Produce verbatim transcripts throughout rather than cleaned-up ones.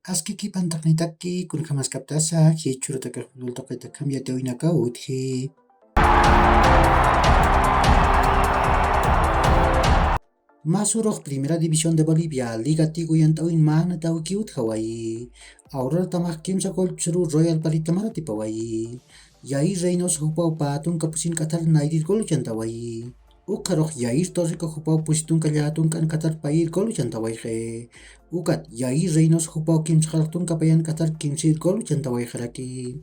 Aski kipantaqnitaki kunjamaskaptasa jichhurutakax futbol tuqitakham yatiyawinakaw utji. Masurux Primera División de Bolivia Liga Tigo yant'awin manatawki utjawayi. Aurora tamax kimsa gol churu Royal Palitamara tipawayi. Yair Reynoso jupaw patunka pusin k'athar nayrir gol uchantawayi. Ukharux Yair Torrico jupaw pusitunka llatunkan k'athar payir gol uchantawayxi. Ukat Yair Reynoso jupaw kimsa xalqtunka payan k'athar kimsir gol uchantawayxaraki.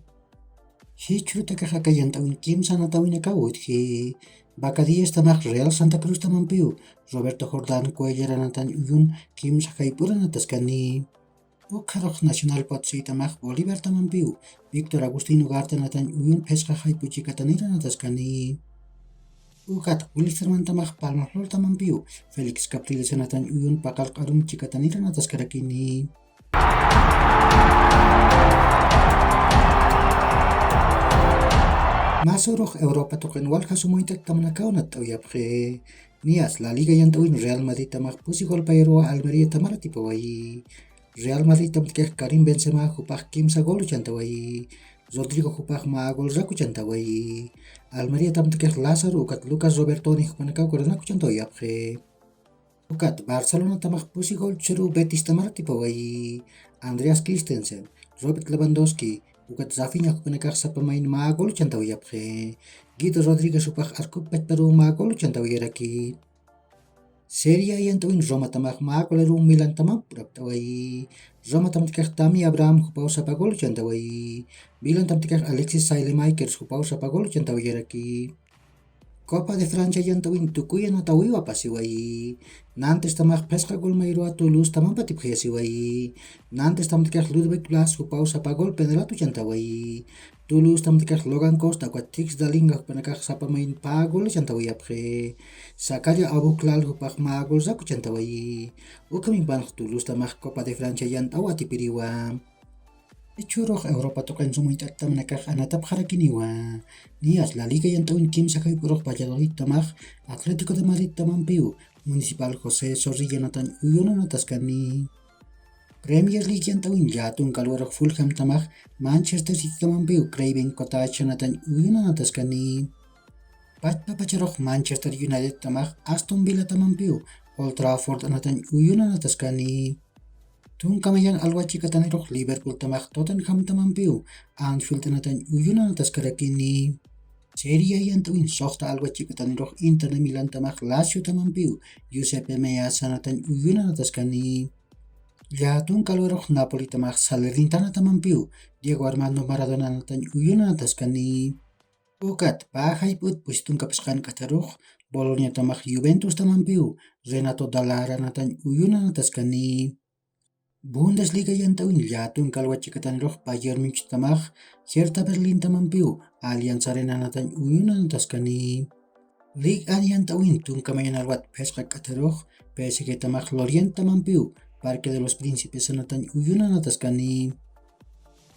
Jichhurutakax aka yant'awin kimsa anatawinakaw utji. Vaca Diez tamax Real Santa Cruz tamampiw Roberto Jordán Cuellar anatañ uyun kimsa jayp'ur anataskani. Ukharux Nacional Potosí tamax Bolívar tamampiw Víctor Agustín Ugarte anatañ uyun phisqa jayp'u chikatanir anataskani. Ukat Wilstermann tamax Palmaflor tamampiw Félix Capriles anatañ uyun paqal q'arum chikatanir anataskarakini. Masurux Europa tuqin walja sumuytaktamanakaw natt'awiyapxi. Niyas La Liga yant'awin Real Madrid tamax pusi gol payruwa Almería tamara tipawayi. Real Madrid tamtkax Karim Benzema jupax kimsa gol uchantawayi. Rodrigo jupax mä gol rak uchantawayi. Almería tamtkax Lázaro ukat Lucas Robertoni jupanakaw golanak uchantawayapxi. Ukat Barcelona tamax pusi gol churu Betis tamara tipawayi. Andreas Christensen, Robert Lewandowski, ukat Rafinha jupanakax sapa mayn mä gol uchantawayapxi. Guido Rodríguez jupax arkup pachparuw mä gol uchantawayaraki. Serie A yant'awin Roma tamax mä goleruw Milan tamamp purapt'awayi. Roma tamtkax Tammy Abraham jupaw sapa gol uchantaway. Milan tamtkax Alexis Saelemaekers jupaw sapa gol uchantawayaraki. Copa de Francia yant'awin tukuy anatawiwa pasiwayi. Nantes tamax phisqa gol mayruwa Toulouse tamamp atipxayasiwayi. Nantes tamtkax Ludwig Blas jupaw sapa gol penalti uchantaway. Toulouse tamtkax Logan Costa ukat Tix Dalinga jupanakax sapa mayn pä gol uchantawayapxi. Zakaria Abuklal jupax mä gol rak uchantaway. Ukhamimpanx Toulouse tamax Copa de Francia yant'aw atipiriwa. Jichhürux Europa tuqin sumuñt'attamanakax anatapxarakiniwa. Niyas La Liga yant'awin kimsa jayp'ürux Valladolid tamax Atlético de Madrid tamampiw Municipal José Zorrilla anatañ uyun anataskani. Premier League yant'awin llätunka lugarux Fulham tamax Manchester City tamampiw Craven Cottage anatañ uyun anataskani. Pachpa pacharux Manchester United tamax Aston Villa tamampiw Old Trafford anatañ uyun anataskani. Tunka mayan alwa chikatanirux Liverpool tamax Tottenham tamampiw Anfield anatañ uyun anataskarakini. Serie A yant'awin suxta alwa chikatanirux Inter de Milán tamax Lazio tamampiw Giuseppe Meazza anatañ uyun anataskani. Llätunka lugarux Napoli tamax Salernitana tamampiw Diego Armando Maradona anatañ uyun anataskani. Ukat pä jayp'ut pusi tunka phisqan k'atharux Bolonia tamax Juventus tamampiw Renato Dallara anatañ uyun anataskani. Bundesliga yant'awin llätunka alwa chikatanirux Bayern Munich tamax Hertha Berlin tamampiw Allianz Arena anatañ uyun anataskani. Liga A yant'awin tunka mayan alwat phisqa k'atharux P S G tamax Lorient tamampiw Parque de los Príncipes anatañ uyun anataskani.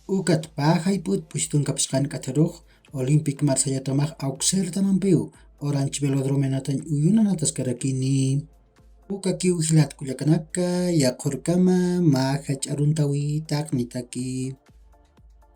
Ukat pä jayp'ut pusi tunka phisqan k'atharux Olympique Marsella tamax Auxerre tamampiw Orange Velodrome anatañ uyun anataskarakini. Ukakiw jilat kullakanaka, yaqhurkama mä jach'a aruntawi taqnitaki.